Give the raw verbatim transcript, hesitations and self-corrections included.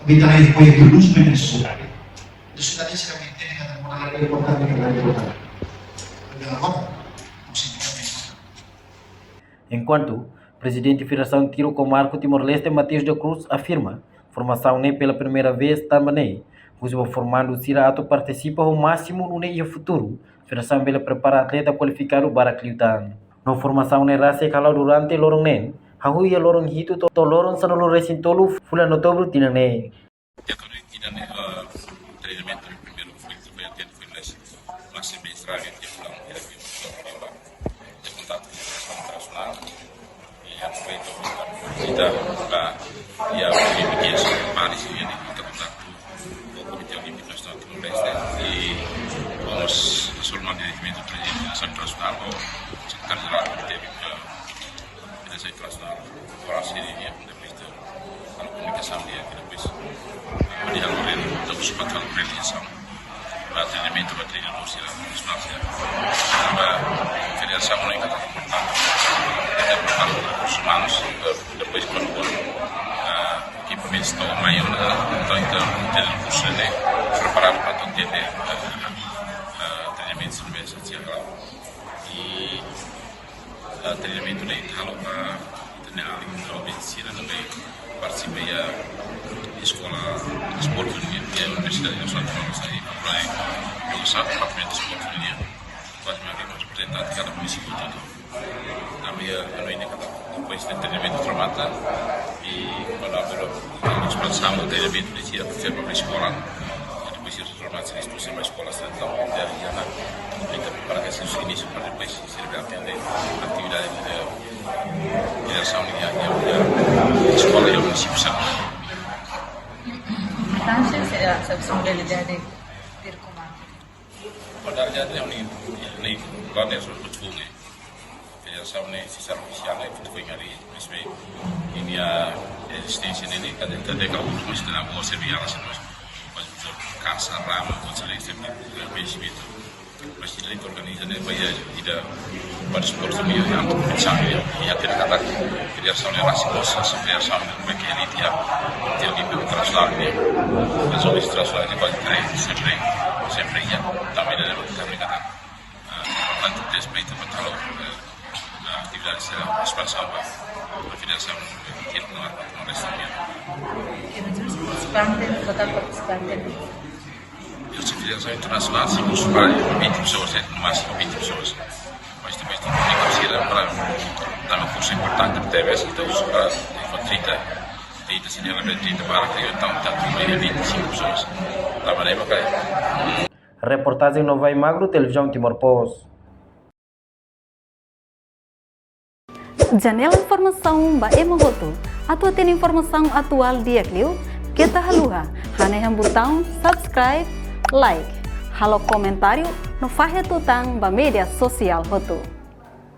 Tapi também foi introduz bem na sociedade. Sociedade se realmente tem que dar uma importante, que é importante. Agora, não sei. Enkuantu, Prezidente Federasaun Tiru ho Arku Timor-Leste, Mateus da Cruz, afirma, formasaun ne'e pela primeira vez tanba ne'e husu ba formandu sira atu partisipa ho másimu nune'e iha futuru federasaun bele prepara atleta kualifikadu barak liután. No formasaun ne'e rasik hala'o durante loron neen, hahú iha loron hitu to'o, to'o loron sanulu-resin-tolu fulan Outubru tinan ne'e. Dia kami tidak nih, eh, treinamentu primeiru foi, foi até foi les masih bem estraga, dia pulang, dia pulang, dia pulang. Dia kontak internasionál. E aproveito para visitar a, e a, e a, Paris, e a, contato com o Comitê Olímpico Nacional Timor-Leste, e vamos resolver o mantenimento do Presidente da Seleção Internacional, o Secretário-Geral do Comitê, eh, Federasaun Internasionál, agora seria dia, depois de, a komunikasaun dia, que depois, eh, dia Lorena, estamos para a realização. Ba treinamentu, ba treinadór sira, profesionál sira. Ba federasaun ne'e katak importante. Ita prepara rekursus umanus, eh, depois kuandu, eh, ekipamentu to'o mai ona, entaun, entaun, ita-nia rekursu ne'e preparadu para atu atende, eh, eh, treinamentu sira ne'ebé sira halo. I, eh, treinamentu ne'e halo ba ita-nia alin joven sira ne'ebé partisipa iha eskola desportu nian, iha Universidade Nasionál de Timor-Leste, iha Praia, joga satu departamentu desportu nian, kuaze mak reprezenta kada munisípiu hotu. Ami, eh, anu ne'e katak, depois de treinamentu remata, i kuandu abre, ami preparasaun treinamentu ne'e sira, prepara ba eskola, i depois sira Mas eles estão sempre à escola, se estão a aprender, e já na, então, para que se início, para depois se atende atividade de direção e a escola e o município sabe. Tanto se a responsabilidade de comando. Pada jadi yang ni, ni, pada yang sudah betul ni. Federasaun ne'e sira ofisiál ne'e, betul foi ngari, mas foi, ninia ezisténsia ne'e, ne'e, kada, kada, kada, mas, na, o, se via, mas, mas, kasa, rama, o, se, se, koñesimentu. Mas ita organiza ne'e, ba iha, ita, ba desportu, ne'e, yang, yang, yang, yang, tidak kata, federasaun ne'e, rasik, o, se, federasaun ne'e, ba iha, elite, ya, tidak, di, transnasionál, ne'e, mas, o, transnasionál, ne'e, kuaze, sempre, sempre, ya, também, ne'e, também, kata. Ah, importante, respeita, ba talo, eh, atividade sira, espansaun ba, ba federasaun, que não há, não resta. Partisipante, total partisipante. Eu sei federasaun internasionál, se usa para vinte pessoas, é, no máximo vinte pessoas. Mas também tem que considerar para dar um curso importante, porque às vezes, então, usa para, com trinta, trinta, se não é trinta, para, então, tá tudo aí, vinte e cinco pessoas. Tá, mas aí, ok. Reportajen Novai Magro, Televizaun Timor Post. Janela informasaun ba ema hotu. Atu hatene informasaun atuál di'ak liu, keta haluha hanehan butaun subscribe, like, halo komentáriu no fahe tutan ba média sosiál hotu.